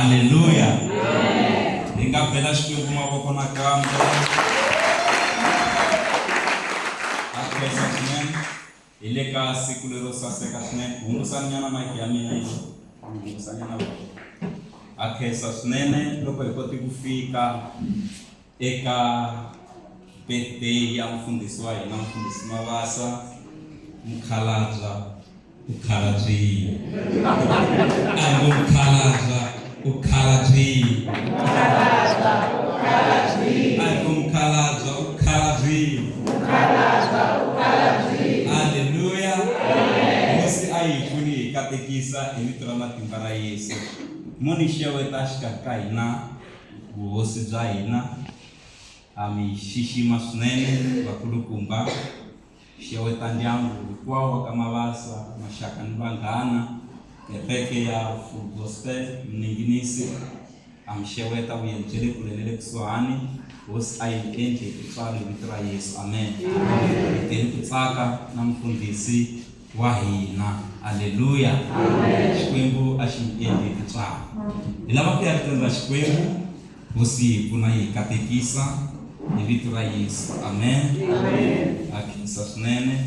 Haleluya. Hi nga bela Xikwembu mavoko nakambe. Ha khensa swinene. Hi le ka siku lero saseka swinene. Hungusanyana mic ya mina yi. Hungusanyana. Ha khensa swinene loko hi kote ku fika eka birthday ya mufundhisi wa hina mufundhisi Mabasa mukhalabya u khalabyile a ngo mukhalabya u khalabyile a ngo mukhalabya u khalabyile aleluya hosi a yi pfuni hi katekisa hi vito ra matimba ra yesu mo ni xeweta xikarhi ka hina Vuhosi bya hina ha mi xixima swinene vakulukumba. Xeweta ndyangu hinkwawo wa ka Mabasa, maxaka ni vanghana, kereke ya Full Gospel Mninginisi. Ha mi xeweta vuyeni bya le kule na le kusuhani. Hosi a yi mi endli hi tintswalo hi vito ra Yesu. Amen. Hi tele ku tsaka na mufundhisi wa hina. Aleluya! Xikwembu a xi mi endli hi tintswalo. Hi lava ku ya ritweni ra Xikwembu. Hosi yi hi pfuna yi hi katekisa hi vito ra Yesu. Amen. Ha khensa swinene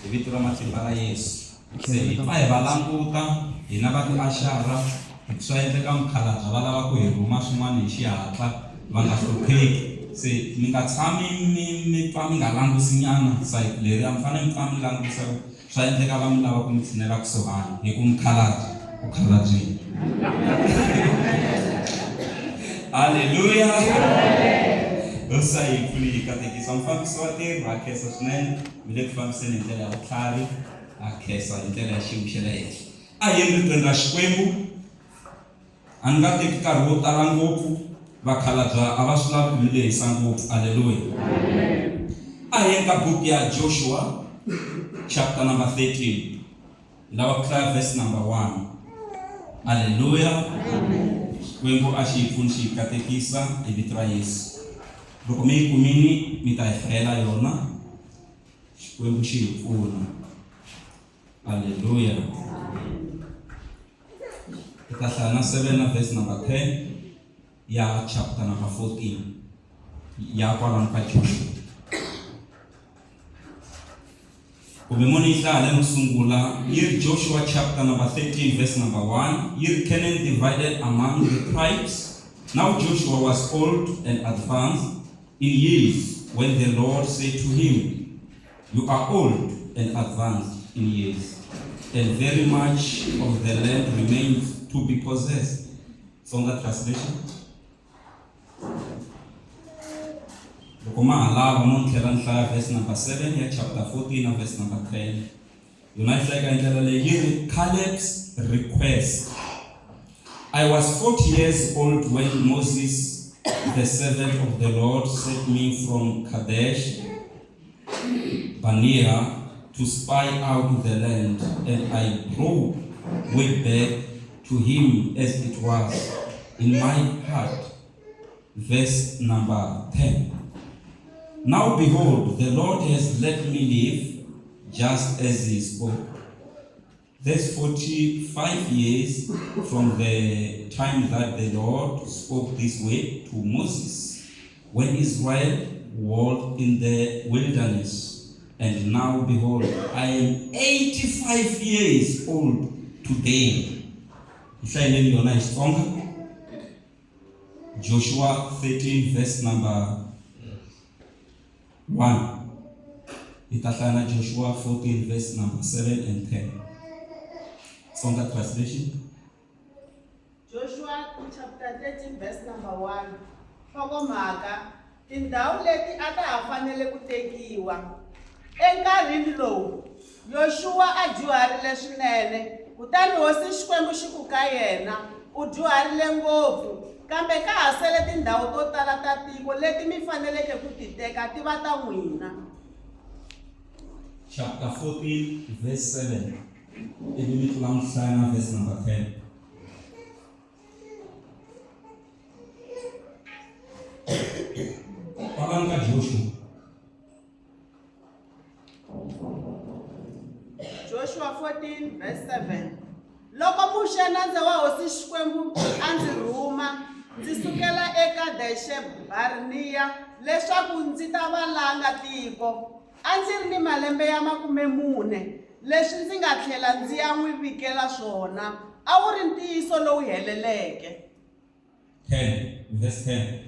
hi vito ra matimba ra Yesu. Se hi pfa hi va languta hina va tiaxara swa endleka mukhalabye va lava ku hi rhuma swin'wana hi xihatla va nga hlupheki se mi nga tshami mi mi pfa mi nga langusi nyana sayiti leriya mi fanele mi pfa mi langusa swa endleka va mi lava ku mi tshinela kusuhani hi ku mukhalabye u khalabyile halleluya hosi a yi pfuni yi katekisa mufambisi wa ntirho ha khensa swinene mi le ku fambiseni hi ndlela ya vutlhari ha khensa hi ndlela ya xiyimo xa le henhla a hi yeni ritweni ra xikwembu A ni nga teki nkarhi wo tala ngopfu, vakhalabya a va swi lavi ku mi lehisa ngopfu. Aleluya. A hi yeni ka buku ya Joshua chapter number 13. Hi lava ku hlaya verse number 1. Aleluya. Xikwembu a xi hi pfuni xi hi katekisa hi vito ra Yesu. Loko mi yi kumini mi ta hi hlayela yona. Xikwembu xi hi pfuna. Aleluya. Hi ta hlaya na 7 na verse number 10 ya chapter number 14 ya kwalano ka Joshua. Kumbe mo ni yi hlaya lero sungula yi ri Joshua chapter number 13 verse number 1 yi ri Canaan divided among the tribes. Now Joshua was old and advanced in years when the Lord said to him, You are old and advanced in years, and very much of the land remains to be possessed. Tsonga translation. Loko ma ha lava mo ni tlhela ni hlaya verse number 7 ya chapter 14 na verse number 10. Yona yi hlayeka hi ndlela leyi yi ri Caleb's request. I was 40 years old when Moses, the servant of the Lord, sent me from Kadesh Barnea to spy out the land, and I brought word back to him as it was in my heart. Verse number 10. Now behold, the Lord has let me live just as he spoke. That's 45 years from the time that the Lord spoke this way to Moses when Israel walked in the wilderness. And now behold, I am 85 years old today. Hlayeleni yona hi Xitsonga. Joshua 13 verse number 1. Hi ta hlaya na Joshua 14 verse number 7 and 10. Tsonga translation. Joshua chapter 13 verse number 1. Nhlokomhaka, Tindhawu leti a ta ha fanele ku tekiwa. Enkarhini lowu, Yoxuwa a dyuharile swinene, kutani hosi Xikwembu xi ku ka yena, U dyuharile ngopfu, kambe ka ha sele tindhawu to tala ta tiko leti mi faneleke ku ti teka ti va ta n'wina. Chapter 14 verse 7 ivi mi tlula mi hlaya na verse number 10. Kwalano ka Joshua. Joshua 14 verse 7. Loko Muxe nandza Nandza wa hosi Xikwembu a ndzi rhuma ndzi sukela eKadexe-Bariniya leswaku ndzi ta valanga tiko. A ndzi ri ni malembe ya makumemune, leswi ndzi nga tlhela ndzi ya n'wi vikela swona a wu ri ntiyiso lowu heleleke. 10 verse 10.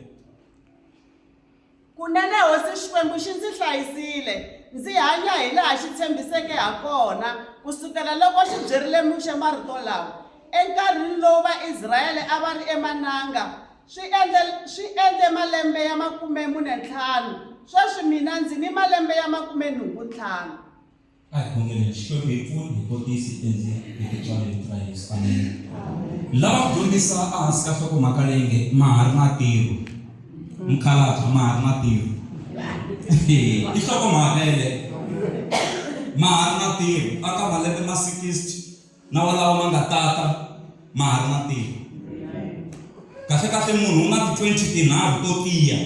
Kunene hosi Xikwembu xi ndzi hlayisile, ndzi hanya hilaha xi tshembiseke hakona, ku sukela loko xi byerile Muxe marito lawa. Enkarhini lowu Vaisraele a va ri emananga, swi endle swi endle malembe ya makume-mune-ntlhanu, sweswi mina ndzi ni malembe ya makume-nhungu-ntlhanu. A hi khongeleni. Xikwembu hi pfuni hi kotisi endli hi tintswalo hi vito ra Yesu. Amen. Lava ku dyondzisa ehansi ka nhlokomhaka leyi nge ma ha ri na ntirho. Mukhalabye ma ha ri na ntirho. I nhlokomhaka yeleyo. Ma ha ri na ntirho aka malembe ma 60 na walawo ma nga tata ma ha ri na ntirho. Kahle kahle munhu u na ti 20 tinharhu to tiya.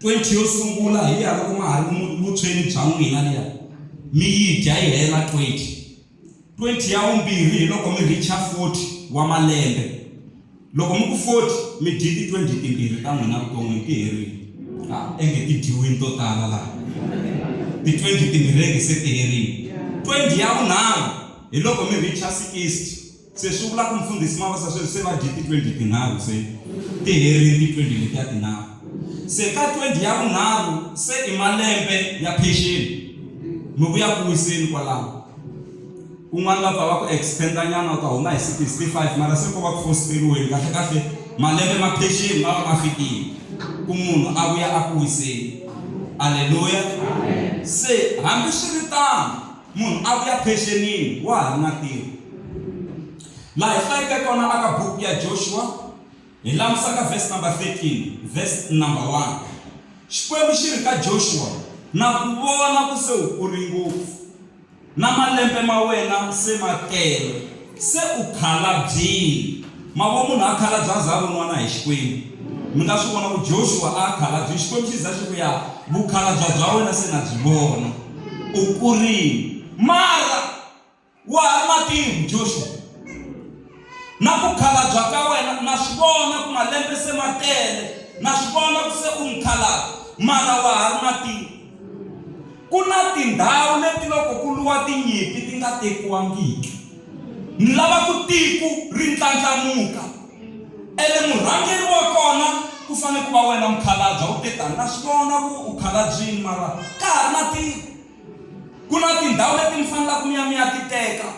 20 yo sungula hi liya loko ma ha ri vutshweni bya n'wina liya mi yi dya yi hela 20 20 ya vumbirhi hi loko mi richa 40 wa malembe loko mi ku 40 mi dyi ti 20 timbirhi ta n'wina vuton'wini ti herile a enge ti dyiwini to tala laha ti 20 timbirhi enge se ti herile 20 ya vunharhu hi loko mi richa 60 Se swi vula ku mfundhisi Mavasa sweswi se va dye ti 20 tinharhu se ti herile ti 20 letiya tinharhu. Se ka 20 ya vunharhu se i malembe ya phexeni. Mi vuya ku wiseni kwalaho. Kun'wana va pfa va ku extenda nyana u ta huma hi 65 mara se ko va ku fositeriweni kahle kahle malembe ma phexeni ma va ma fikile ku munhu a vuya a ku wiseni. Aleluya. Se hambi swi ri tano Munhu a vuya phexenini wa ha ri na ntirho. Laha hi hlayeke kona aka buku ya Joshua hi langusa ka verse number 13 verse number 1. Xikwembu xi ri ka Joshua, Na ku vona ku se u kuri ngopfu, na malembe ma wena se ma tele, se u khalabyile. Ma vo munhu a khalabya a za a voniwa na hi Xikwembu. Mi nga swi vona ku Joshua a khalabyile, Xikwembu xi za xi ku ya vukhalabya bya wena se na byi vona. U kurile. Mara wa ha ri na ntirho Joshua. Na ku khalabya ka wena na swi vona ku malembe se ma tele, na swi vona ku se u mukhalabye, mara wa ha ri na ntirho. Ku na tindhawu leti loko ku lwiwa tinyimpi ti nga tekiwangiki. Ni lava ku tiko ri ndlandlamuka. Ene murhangeri wa kona ku fanele ku va wena mukhalabya. U te tani, na swi vona ku u khalabyini mara ka ha ri na tiko. Ku na tindhawu leti mi fanelaka mi ya mi ya ti teka.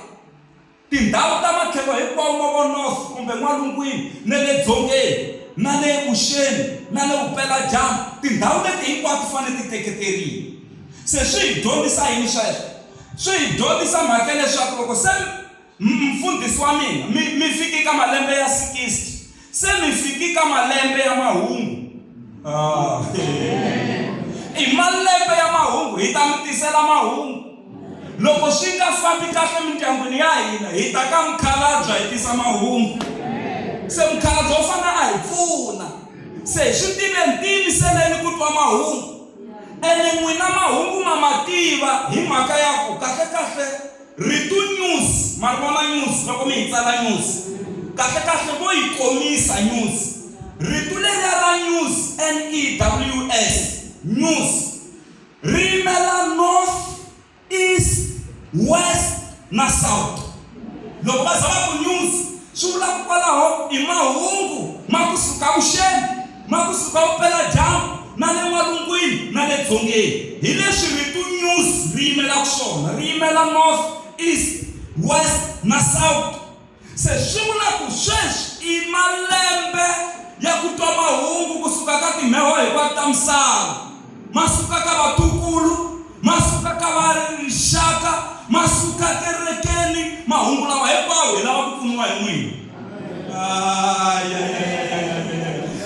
Tindhawu ta matlhelo hinkwawo ma vo North kumbe N'walungwini na le Dzongeni na le Vuxeni na le Vupela-dyambu, tindhawu leti hinkwato ti fanele ti teketeriwa. Se swi hi dyondzisa yini sweswo? Swi hi dyondzisa mhaka ya leswaku loko se mfundhisi wa mina mi mi fiki ka malembe ya 60, se mi fiki ka malembe ya mahungu. Ah, i malembe ya mahungu, hi ta mi tisela mahungu. Loko swi nga fambi kahle mindyangwini ya hina, hi ta ka mukhalabye hi tisa mahungu. Se mukhalabye u fanele a hi pfuna. Se hi swi tiveni, tiyimiseleni ku twa mahungu. Ene n'wina mahungu ma ma tiva hi mhaka ya ku kahle-kahle rito news, ma ri vona news loko mi yi tsala news, kahle-kahle vo yi komisa news. Rito leriya ra news, N-E-W-S, news, Ri yimela North, East, West na South. Loko va za va ku news swi vula ku kwalaho i mahungu ma ku suka vuxeni, ma ku suka vupela-dyambu na le n'walungwini na le dzongeni. Hi leswi rito news ri yimelaka swona, ri yimela North, East, West na South. Se swi vula ku sweswi i malembe ya ku twa mahungu ku suka ka timheho hinkwato ta misava, ma suka ka vatukulu, ma suka ka va rixaka, ma suka kerekeni, mahungu lawa hinkwawo hi lava ku pfuniwa hi n'wina.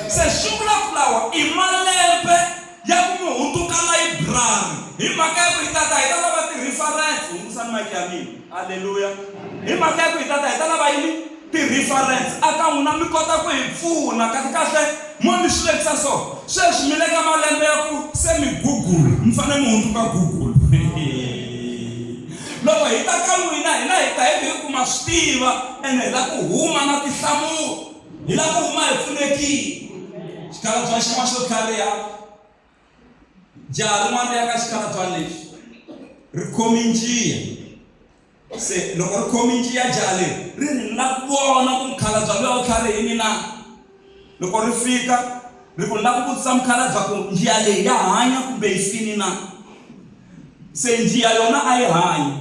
Se swi vula ku lawa i malembe ya ku mi hundzuka layiburari hi mhaka ya ku hi ta ta hi ta lava ti-reference. Hungusani mike ya mina. Aleluya. Hi mhaka ya ku hi ta ta hi ta lava yini? Ti-reference aka n'wina mi kota ku hi pfuna. Kahle-kahle mo ni swi vekisa so, sweswi mi le ka malembe ya ku se mi Google, mi fanele mi hundzuka Google. Loko hi ta ka n'wina hina hi ta hi ku ma swi tiva ene hi lava ku huma na tinhlamulo. Hi lava ku huma hi pfunekile. Xikhalabya xin'wana xo tlhariha jaha rin'wana ri ya ka xikhalabya lexi ri khome njiya. Se loko ri khome njiya jaha leri ri ri ni lava ku vona ku mukhalabya luya u tlharihini na. Loko ri fika ri ku ni lava ku vutisa mukhalabya ku njiya leyi ya hanya kumbe yi fini na. Se njiya yona a yi hanyi.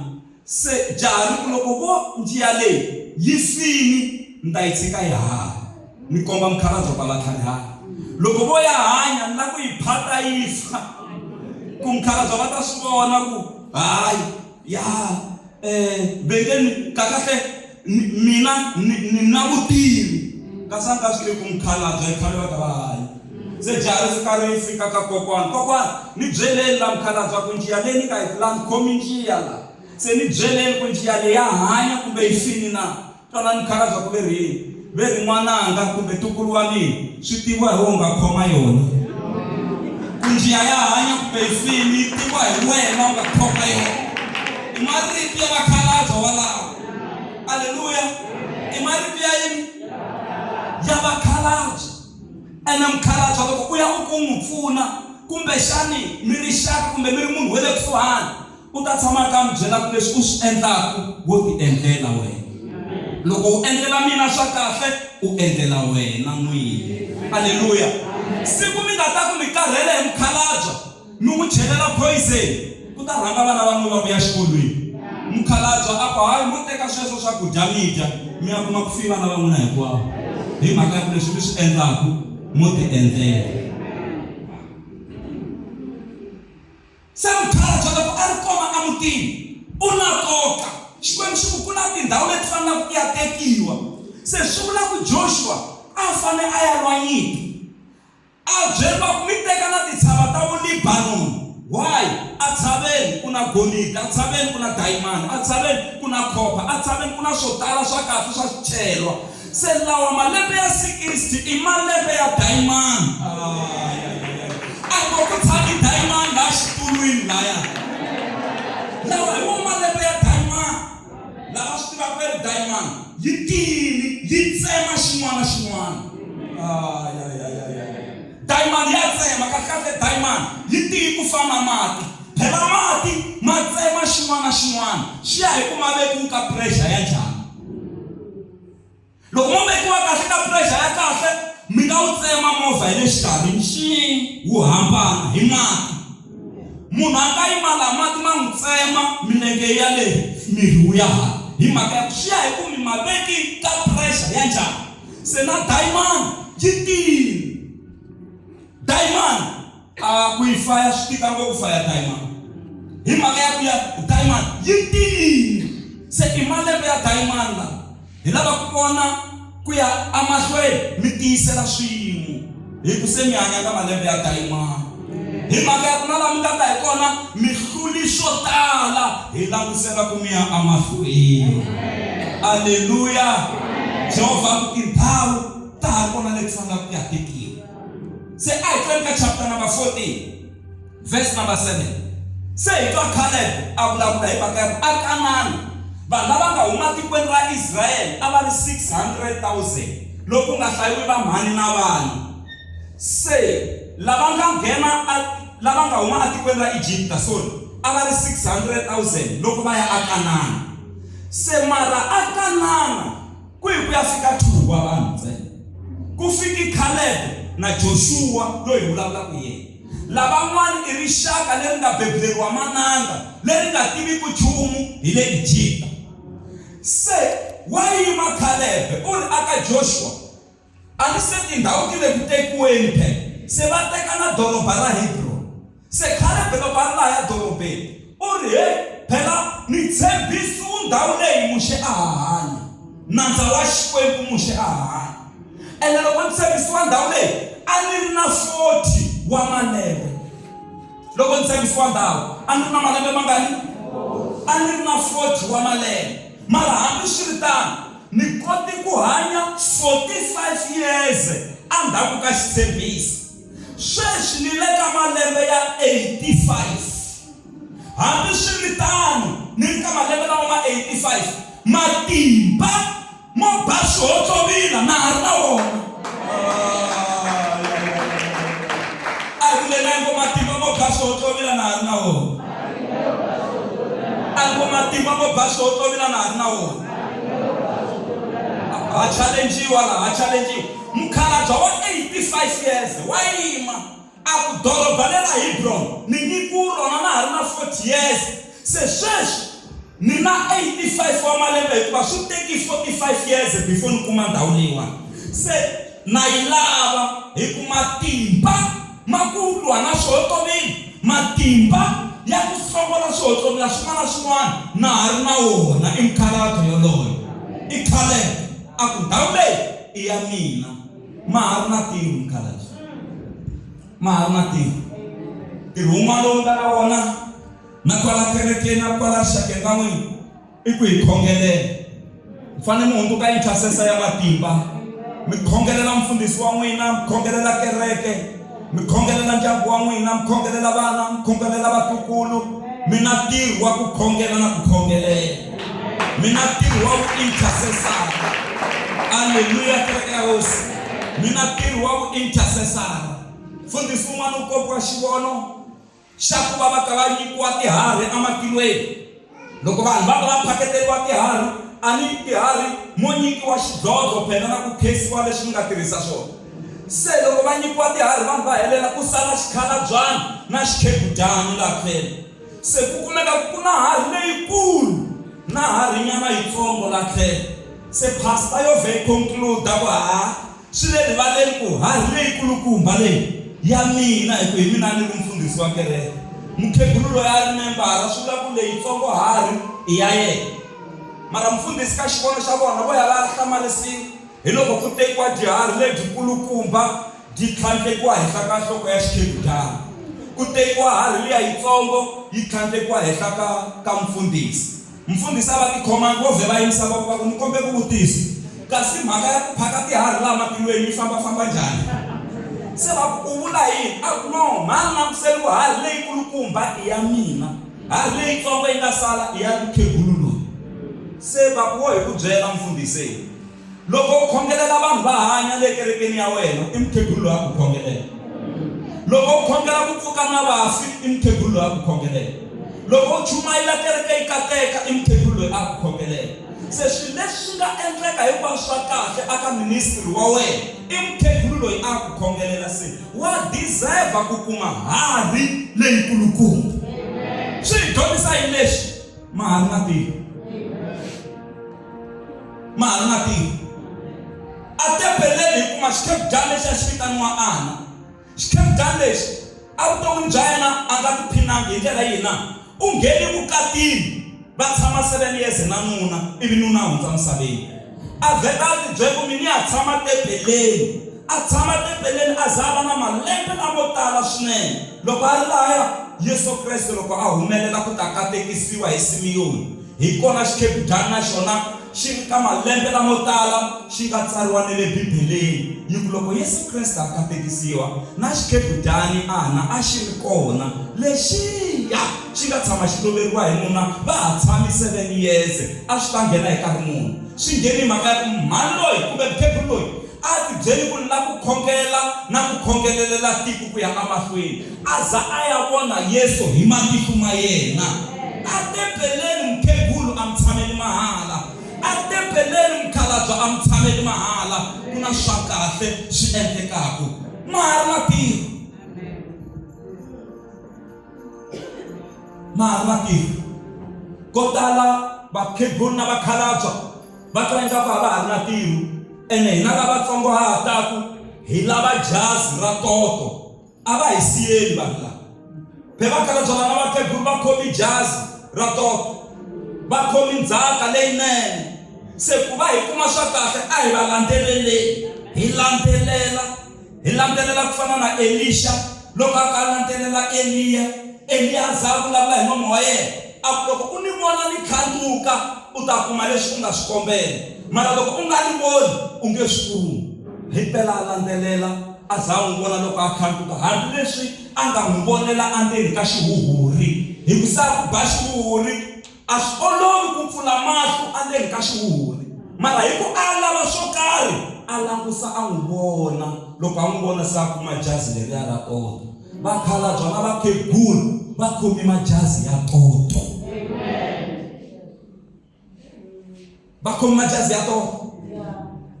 Se jaha ri ku loko vo njiya leyi yi fini ni ta yi tshika yi hanya ni komba mukhalabye ku a va tlharihanga. Loko vo ya hanya ni lava ku yi phata yi fa ku mukhalabye va ta swi vona ku hayi ya ve nge ni kahlekahle mina ni na vutivi kasi a ni nga swi tivi ku mukhalabye i khale va kha va hanya. Se jaha ri fika ri fika ka kokwana, kokwana ni byeleni la mukhalabye ku njiya leyi ni nga yi la ni khomi njiya la se ni byeleni ku njiya leyi ya hanya kumbe yi fini na. Twanani mukhalabye ku ve ri yini, ve ri n'wananga kumbe ntukulu wa mina swi tiviwa hi wena u nga khoma yona. Ku njiya ya hanya kumbe yi fini yi tiviwa hi wena u nga khoma yona. I marito ya vakhalabye walawo. Aleluya! I marito ya yini? Ya vakhalabye. Ene mukhalabye loko u ya u ku n'wi pfuna kumbexani mi ri xaka kumbe mi ri munhu wa le kusuhani u ta tshama a ka mi byela ku leswi u swi endlaku wo ti endlela wena. Loko u endlela mina swa kahle u endlela wena n'wini. Aleluya! Siku mi nga ta ku mi karhele hi mukhalabye mi n'wi chelela poison ku ta rhanga vana va n'wina va vuya xikolweni. Mukhalabye a ku hayi mo teka sweswo swakudya mi dya mi ya kuma ku fi vana va n'wina hinkwavo hi mhaka ya ku leswi mi swi endlaku mo ti endlela. Se mukhalabye loko a ri kona emutini u na nkoka. Xikwembu xi ku ku na tindhawu leti fanelaka ku ya tekiwa. Se swi vula ku Joshua a fanele a ya lwa nyimpi. A byeriwa ku mi teka na tintshava ta vo Lebanon. Why? A tshaveni ku na golidi, a tshaveni ku na dayimani, a tshaveni ku na copper, a tshaveni ku na swo tala swa kahle swa swicelwa. Se lawa malembe ya 60 i malembe ya dayimani. A ngo ku tshami dayimani laha xitulwini laya. Lawa hi wo malembe ya dayimani. Lava swi tivaka ve ri dayimani yi tiyile yi tsema xin'wana na xin'wana. Dayimani ya tsema kahlekahle dayimani yi tiyi ku fana na mati. Phela mati ma tsema xin'wana na xin'wana swi ya hi ku ma vekiwe ka pressure ya njhani. Loko mo vekiwa kahle ka pressure ya kahle mi nga wu tsema movha hi le xikarhi nxii wu hambana hi mati. Munhu a nga yima laha mati ma n'wi tsema milenge ya le miri wu ya hala hi mhaka ya ku swi ya hi ku mi ma veki ka pressure ya njhani. Se na dayimani yi tiyile. Dayimani a ku yi faya swi tika ngopfu faya dayimani hi mhaka ya ku ya dayimani yi tiyile. Se i malembe ya dayimani lawa. Hi lava ku vona ku ya emahlweni mi tiyisela swiyimo hi ku se mi hanya ka malembe ya dayimani. Hi mhaka ya ku na laha mi nga ta hi kona mi hluli swo tala hi langutisela ku mi ya emahlweni. Aleluya! Jehovha a ku tindhawu ta ha ri kona leti fanelaka ku ya tekiwa. Se a hi tweni ka chapter number 14. Verse number 7. Se hi twa Caleb a vulavula hi mhaka ya ku a Kanana vanhu lava nga huma tikweni ra Israyele a va ri 600,000 loko ku nga hlayiwi vamhani na vana. Se lava nga nghena a lava nga huma etikweni ra Egipta sorry a va ri 600,000 loko va ya aKanana. Se mara aKanana Ku hi ku ya fika 2 wa vanhu ntsena. Ku fiki Caleb na Joshua loyi hi vulavulaka hi yena. Lavan'wana i rixaka leri nga bebuleriwa mananga leri nga tiviki nchumu hi le Egipta. Se wa yima Caleb u ri aka Joshua, A ni se tindhawu ti le ku tekiweni phela. Se va teka na doroba ra Hebron. Se Kalebe loko a ri lahaya dorobeni, u ri, Heyi, phela ni tshembisiwe ndhawu leyi Muxe a ha hanya, nandza wa Xikwembu Muxe a ha hanya. Ene loko ni tshembisiwa ndhawu leyi a ni ri na 40 wa malembe. Loko ni tshembisiwa ndhawu a ni ri na malembe mangani? A ni ri na 40 wa malembe. Mara hambiswiritano, ni kote ku hanya 45 years endzhaku ka xitshembiso. Sweswi ni le ka malembe ya 85. Hambiswiritano, ni ri ka malembe lawa ma 85 matimba mo ba swihontlovila na ha ri na wona. A hi vulelani ngo matimba mo ba swihontlovila na ha ri na wona. A ngo matimba mo ba swihontlovila na ha ri na wona. Ha challengiwa laha, ha challengiwa. Mukhalabye wa 85 years wa yima a ku doroba lera Hebron ni nyikiwe rona na ha ri na 40 years se sweswi ni na 85 wa malembe hikuva swi teki 45 years before ni kuma ndhawu leyiwani se na yi lava hi ku matimba ma ku lwa na swihontlovila matimba ya ku hlongola swihontlovila swin'wana na swin'wana na ha ri na wona i mukhalabye yoloye i Caleb a ku ndhawu leyi i ya mina ma ha ri na ntirho mukhalabye ma ha ri na ntirho ntirho wun'wana lowu nga na wona na kwala kerekeni na kwala rixakeni ra n'wina i ku hi khongelela mi fanele mi hundzuka intercessor ya matimba mi khongelela mufundhisi wa n'wina mi khongelela kereke mi khongelela ndyangu wa n'wina mi khongelela vana mi khongelela vatukulu mi na ntirho wa ku khongela na ku khongelela mi na ntirho wa ku intercessor aleluya kereke ya hosi mi na ntirho wa ku intercessor mfundhisi wun'wana u kopiwa xivono xa ku va va ta va nyikiwa tiharhi ematilweni. Loko vanhu va ta va phaketeriwa tiharhi, a ni tiharhi mo nyikiwa xidlodlo phela na ku khesiwa leswi mi nga tirhisa swona. Se loko va nyikiwa tiharhi vanhu va helela ku sala xikhalabyana na xikhegudyana laha tlhelo. Se ku kumeka ku na harhi leyikulu na harhinyana yitsongo laha tlhelo. Se pastor yo vhe yi conclude ku ha Swi le rivaleni ku harhi leyikulukumba leyi ya mina hi ku hi mina ni ri mufundhisi wa kereke. Mukhegulu loyi a ri membara swi vula ku leyitsongo harhi i ya yena. Mara mufundhisi ka xivono xa vona vo ya va ya hlamarisiwa hi loko ku tekiwa dyiharhi ledyikulukumba dyi tlhandlekiwa henhla ka nhloko ya xikhegudyana. Ku tekiwa harhi liya yitsongo yi tlhandlekiwa henhla ka ka mufundhisi. Mufundhisi a va tikhomangi, vo vhe va yimisa voko va ku, Ni kombe ku vutisa, kasi mhaka ya ku phaka tiharhi laha matilweni yi famba-famba njhani? Se va ku, U vula yini? A ku, No, mhani langutiseli ku harhi leyikulukumba i ya mina, harhi leyitsongo yi nga sala i ya mukhegulu loyi. Se va ku, Wo hi ku byela mufundhisi, Loko u khongelela vanhu va hanya le kerekeni ya wena, i mukhegulu loyi a ku khongelela. Loko u khongela ku pfuka na vafi, i mukhegulu loyi a ku khongelela. Loko u chumayela kereke yi kateka, i mukhegulu loyi a ku khongelela. Se swilo leswi swi nga endleka hinkwaswo swa kahle aka ministry wa wena, i mukhegulu loyi a ku khongelela. Se wa deserve ku kuma harhi leyikulukumba. Swi hi dyondzisa yini leswi? Ma ha ri na ntirho. Ma ha ri na ntirho. Etempeleni hi kuma xikhegwana lexi a xi vitaniwa Ana. Xikhegwana lexi evuton'wini bya yena a nga tiphinangi hi ndlela yihi na? U nghene vukatini va tshama 7 years na nuna ivi nuna a hundza misaveni. A vheta a tibyela ku mi ni ya tshama tempeleni. A tshama tempeleni a za a va na malembe lamo tala swinene. Loko a ri lahaya, Yesu Kreste loko a humelela ku ta katekisiwa hi Simiyoni, hi kona xikhegudani na xona xi ri ka malembe lamo tala xi nga tsariwa ni le Bibeleni, yi ku loko Yesu Kreste a katekisiwa, na xikhegudani ana a xi ri kona lexiya xi nga tshama xi loveriwa hi nuna va ha tshami 7 years, a swi ta nghena hi nkarhi muni? Swi nghene hi mhaka ya ku mhani loyi kumbe mukhegulu loyi A tibyeli ku ni la ku khongela na ku khongelelela tiko ku ya emahlweni, a za a ya vona Yesu hi matihlo ma yena. A tempeleni mukhegulu a mi tshameli mahala, a tempeleni mukhalabye a mi tshameli mahala, ku na swa kahle swi endlekaku. Ma ha ri na ntirho. Ma ha ri na ntirho. Ko tala vakhegulu na vakhalabya va twa ingaku a va ha ri na ntirho ene hina lavatsongo ha ha taku hi lava jazi ra toto a va hi siyeli vanhu lava phe vakhalabya vana vakhegulu va khomi jazi ra toto va khomi ndzhaka leyinene se ku va hi kuma swa kahle a hi va landzeleleni hi landzelela Hi landzelela ku fana na Elixa loko a ka a landzelela Eliya. Eliya a za a vulavula hi nomo wa yena a ku, Loko u ni vona ni tlhandluka, u ta kuma leswi u nga swi kombela, mara loko u nga ni voni, u nge swi kumi. Hi mpela a landzelela a za a n'wi vona loko a tlhandluka, hambileswi a nga n'wi vonela endzeni ka xihuhuri, hikusa a ku ba xihuhuri. A swi olovi ku pfula mahlo endzeni ka xihuhuri, mara hi ku a lava swo karhi a langusa a n'wi vona. Loko a n'wi vona se a kuma jazi leriya ra toto. Vakhalabya na vakhegula va khome majazi ya toto. Va khome majazi ya toto.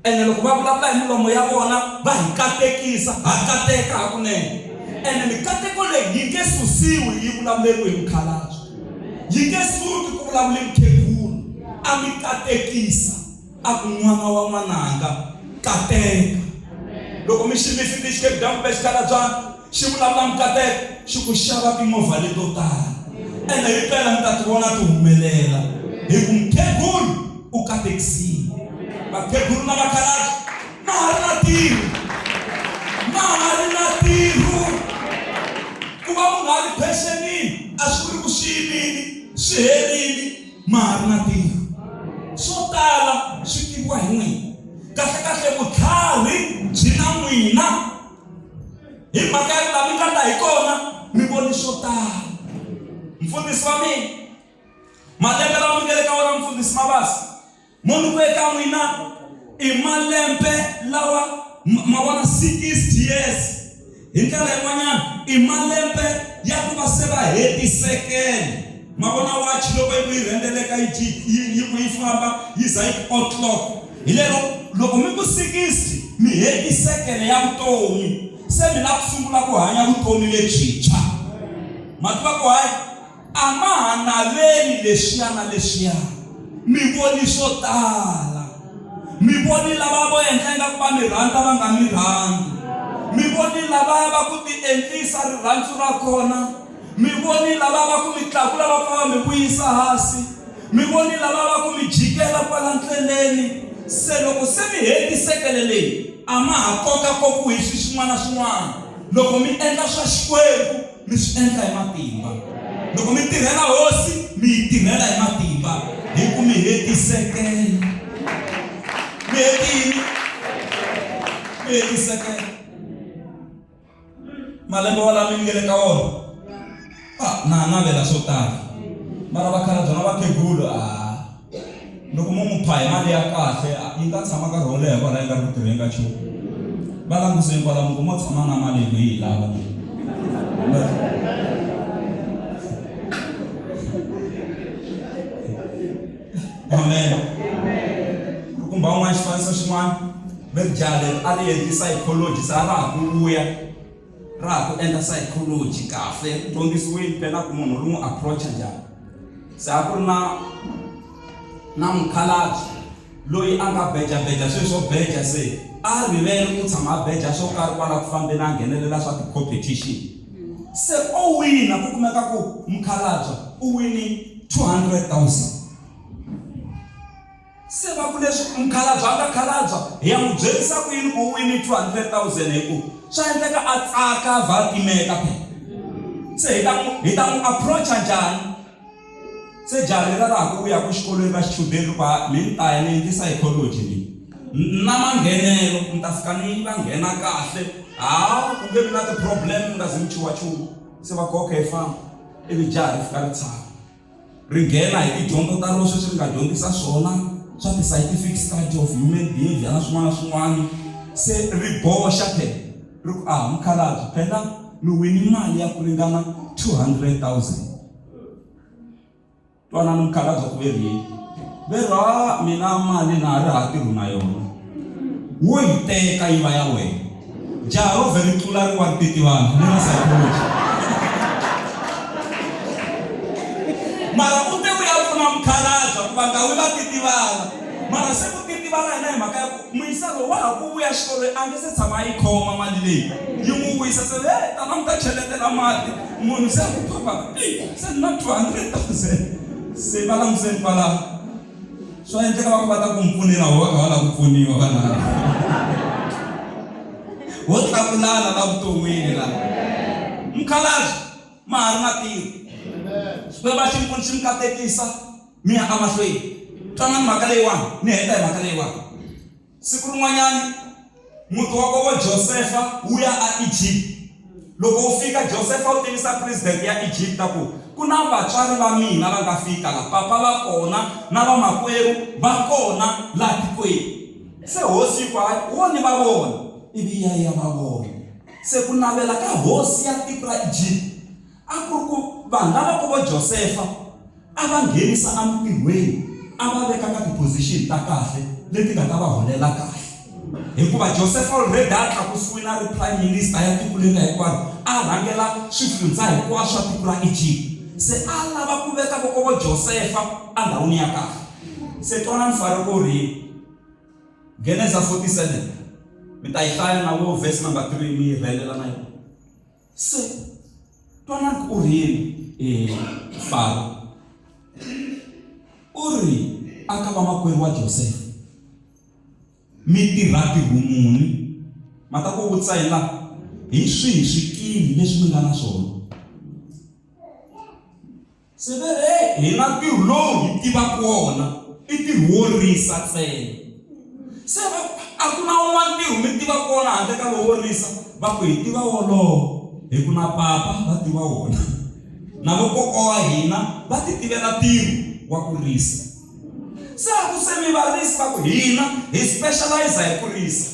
Ene loko va vulavula hi milomo ya vona va hi katekisa, ha kateka hakunene. Ene mikateko leyi yi nge susiwi yi vulavuleriwe hi mukhalabye, yi nge suki ku vulavule mukhegula. A mi katekisa a ku n'wana wa n'wananga kateka. Loko mi xi misiti xikhegula kumbe xikhalabyana xi vulavula mikateko xi ku xava timovha leto tala, ene himpela mi ta ti vona ti humelela hi ku mukhegula u katekisile. Vakhegulu na vakhalabye ma ha ri na ntirho, ma ha ri na ntirho. Ku va munhu a ri phenxenini a swi vuli ku swi yimile, swi herile, ma ha ri na ntirho. Swo tala swi tiviwa hi n'wina. Kahlekahle vutlhari byi na n'wina hi mhaka ya ku laha mi nga ta hi kona mi voni swo tala. Mfundhisi wa mina Malembe lawa mi nga le ka wona mfundhisi Mabasa, mo ni ku eka n'wina i malembe lawa ma vona 60 years hi ndlela yin'wanyana i malembe ya ku va se va hetisekele ma vona wachi loko yi ku yi rhendzeleka yi yi ku yi famba yi za yi ku o'clock hi lero loko mi ku 60 mi hetisekele ya vutomi se mi lava ku sungula ku hanya vutomi lebyintshwa ma tiva ku hayi A ma ha naveli leswiya na leswiya. Mi voni swo tala. Mi voni lava vo endla ingaku va mi rhandza va nga mi rhandzi. Mi voni lavaya va ku tiendlisa rirhandzu ra kona. Mi voni lava va ku mi tlakula va pfa va mi vuyisa hansi. Mi voni lava va ku mi jikela kwala ndleleni. Se loko se mi hetisekele leyi, a ma ha kokakokiwi hi swi swin'wana na swin'wana. Loko mi endla swa Xikwembu, mi swi endla hi matimba. Loko mi tirhela Hosi, mi yi tirhela hi matimba, hi ku mi hetisekele. Mi hetini? Mi hetisekele. Malembe walawa mi nge le ka wona, ah, na ha navela swo tala. Mara vakhalabye na vakhegula, ah, Loko mo n'wi pha hi mali ya kahle yi nga tshama nkarhi wo leha kwala yi nga ri ku tirheni ka nchumu. Va languseni kwala mi ku mo tshama na mali hi yi lava. Amen. Kumbe un'wana xifaniso xin'wana ve ri jaha leri a ri endli psychology se a ra ha ku vuya ra ha ku endla psychology kahle ri dyondzisiwile phela ku munhu ri n'wi approach njhani. Se a ku ri na na mukhalabye loyi a nga bejabeja sweswi swo beja se a rivele ku tshama a beja swo karhi kwala ku fambeni a nghenelela swa ti-competition se o wina ku kumeka ku mukhalabye u wini 200 000 se va ku leswi mukhalabye a nga khalabya hi ya n'wi byerisa ku yini ku u wini 200 000 hi ku swa endleka a tsaka va timeka phela se hi ta n'wi hi ta n'wi approacha njhani Se jaha leriya ra ha ku vuyaku xikolweni ra xichudeni ri ku, Ha, me ni ta ya ni endli psychology ni. Ni na manghenelo, ni ta fika ni va nghena kahle. Ha, ku nge vi na ti-problem mi nga zi mi chuha nchumu. Se va ku, okay, famba. Ivi jaha ri fika ri tshama. Ri nghena hi tidyondzo ta rona sweswi ri nga dyondzisa swona swa ti-scientific study of human behavior na swin'wana na swin'wana. Se ri boxa phela, ri ku, ah, mukhalabye, phela mi wini mali ya ku ringana 200,000. Twanani mukhalabye ku ve ri yini? Ve ri ha mina mali na ha ri ha tirhi na yona. Wo yi teka yi va ya wena. Jaha ro vhe ri tlula ri wa ri titivana ni ra psychology. Mara u te u ya pfuna mukhalabye ku va nga wi va titivana. Mara se ku titivala yena hi mhaka ya ku muyisa loyi wa ha ku vuya xikolweni a nge se tshama a yi khoma mali leyi yi n'wi wisa se he tana mi ta cheletela mati munhu se a ku papa eyi se ni na 200 000 se va languseni kwalaho swa endleka va ku va ta ku mi pfunela ho va kha va lava ku pfuniwa vanhu ho tlakulana la vuton'wini la mukhalabye ma ha ri na tiko Xikwembu a xi mi pfuni xi mi katekisa mi ya emahlweni twanani mhaka leyiwani ni heta hi mhaka leyiwani siku rin'wanyani muti wa kovo Josefa wu ya aEgypt loko wu fika Josefa u tivisa president ya Egypt ku Ku na vatswari va mina va nga fika la, papa va kona na vamakwerhu va kona laha tikweni. Se hosi yi ku, Hayi, wo ni va vona. Ivi yi ya yi ya va vona. Se ku navela ka hosi ya tiko ra Egipta a ku ri ku vanhu lava ko vo Josefa a va nghenisa emintirhweni, a va veka ka ti-position ta kahle leti nga ta va holela kahle. Hikuva Josefa already a tlakusiwile a ri prime minister ya tiko leriya hinkwaro, a rhangela swifundza hinkwaswo swa tiko ra Egypt. Se a lava ku veka voko vo Josefa endhawini ya kahle. Se twanani Faro ku ri Genesa 47 mi ta yi hlaya na vo verse number 3 mi yi rhelela na yona. Se twanani ku u ri yini e Faro. U ri aka vamakwerhu wa Josefa mi tirha ntirho muni ma ta ku vutisa yini la hi swihi swikili leswi mi nga na swona se ve ri hi na ntirho lowu hi tivaka wona i ntirho wo risa ntsena se va a ku na wun'wana ntirho mi tivaka wona handle ka lowo risa va ku hi tiva wolowo hi ku na papa va tiva wona na vokokwa wa hina va ti tivela ntirho wa ku risa se a ku se mi varisi va ku hina hi specialize hi ku risa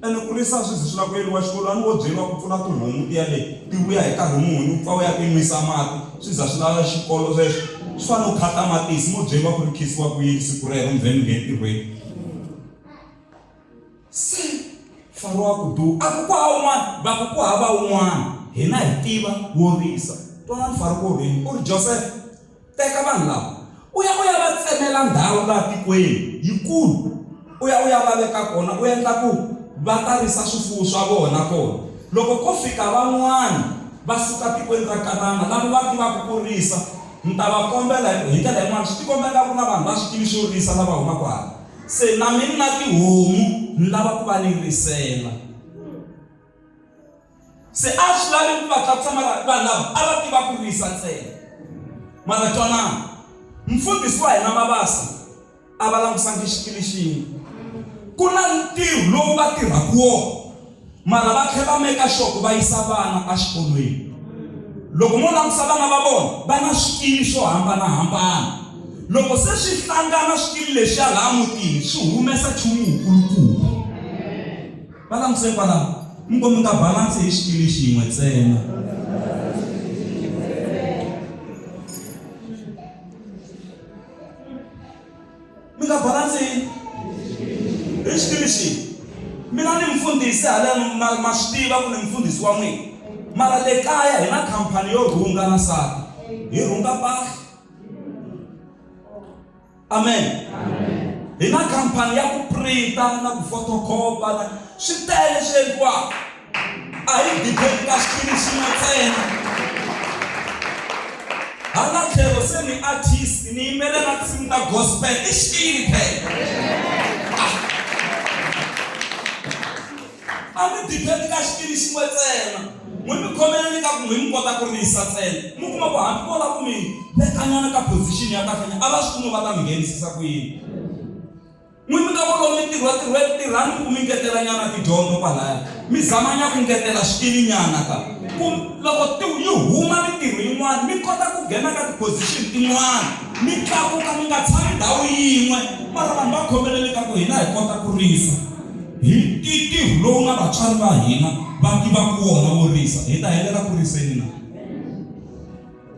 ene ku risa swi ze swi lava ku yeriwa xikolo a ni wo byeriwa ku pfula tihomu tiya le ti vuya hi nkarhi muni u pfa u ya ti nwisa mati swi za swi lava xikolo sweswo swi fana no khata matisi mo byeriwa ku ri khisiwa ku yini siku rero mi vhe mi nge ntirhweni se Faro a ku du a ku ku hava un'wana va ku ku hava un'wana hina hi tiva wo risa twanani Faro ku ri u ri Joseph Teka vanhu lava, u ya u ya va tsemela ndhawu laha tikweni yikulu, u ya u ya va veka kona, u endla ku va ta risa swifuwo swa vona kona. Loko ko fika van'wana va suka tikweni ra Kanana, lava va tivaka ku risa, ni ta va kombela hi ku hi ndlela yin'wana swi tikomba ingaku na vanhu va swikili swo risa lava humaka hala. Se na mina ni na tihomu, ni lava ku va ni risela. Se a swi lavi ku va tlakusa mara vanhu lava a va tiva ku risa ntsena. Mara twanani, mfundhisi wa hina Mabasa a va langusangi xikili xin'we. Ku na ntirho lowu va tirhaka wona mara va tlhela va make sure ku va yisa vana exikolweni. Loko mo langusa vana va vona va na swikili swo hambanahambana. Loko se swi hlangana swikili leswiya laha mutini swi humesa nchumu wukulukumba. Va languseni kwalaho, mi ngo mi nga balansi hi xikili xin'we ntsena. Mi nga balansi hi xikili xin'we. Mina ni mfundhisi haleno ma ma swi tiva ku ni mfundhisi wa n'wina. Mara le kaya hi na khampani yo rhunga na nsati. Hi rhunga mpahla. Amen. Hi na khampani ya ku printa na ku photocopy na swi tele swi endliwaka. A hi depend ka xikili xin'we ntsena. Hala tlhelo se ni artist ni yimbelela tinsimu ta gospel i xikili phela. A mi depend ka xikili xin'we ntsena. N'wi mi khomeleni ka ku n'wi mi kota ku risa ntsena. Mi kuma ku hambi vo lava ku mi vekanyana ka position ya kahle a va swi kumi va ta mi nghenisisa ku yini. N'wi mi nga volomi ntirho tirhweni tirhani ku mi ngetelanyana tidyondzo kwalaya. Mi zamanya ku ngetela swikilinyana ka ku loko ti yi huma mintirho yin'wana mi kota ku nghena ka ti-position tin'wana mi tlakuka mi nga tshami ndhawu yin'we mara vanhu va khomelele ka ku hina hi kota ku risa. Hi ntirho lowu na vatswari va hina va tivaka wona wo risa, hi ta helela ku riseni na?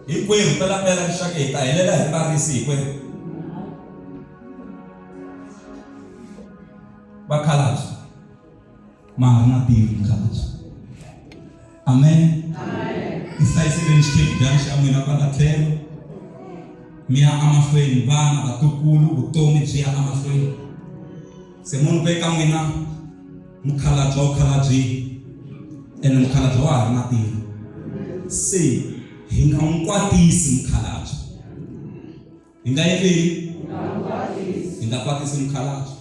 Hinkwerhu pelapela rixaka hi ta helela hi ri varisi hinkwerhu. Vakhalabye ma ha ri na ntirho mukhalabye. Amen. Tihlayiseleni xikhegana xa n'wina kwala tlhelo mi ya emahlweni vana vatukulu vutomi byi ya emahlweni. Se munhu ku eka n'wina mukhalabye wa vukhalabye ene mukhalabye wa ha ri na ntirho se hi nga n'wi kwatisi mukhalabye hi nga endleni hi nga kwatisi mukhalabye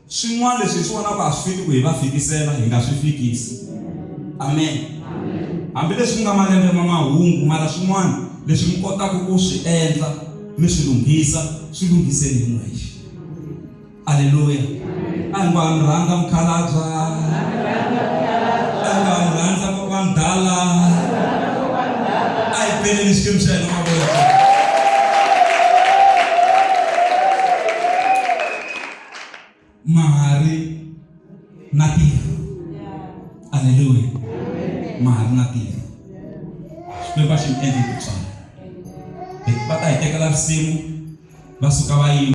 swin'wana leswi hi swi vonaka a swi fiki ku hi va fikisela hi nga swi fikisi amen hambileswi ku nga malembe ma mahungu mara swin'wana leswi mi kotaka ku swi endla mi swi lunghisa swi lunghiseni hi n'wexe Aleluya. A hi ngo ha mi rhandza mukhalabya. A hi ngo ha mi rhandza kokwani dala. A hi beleni Xikwembu xa Haleluya. Ma ha ri na tiko. Xikwembu a xi mi endli tintswalo. Va ta hi tekela risimu va suka va yima.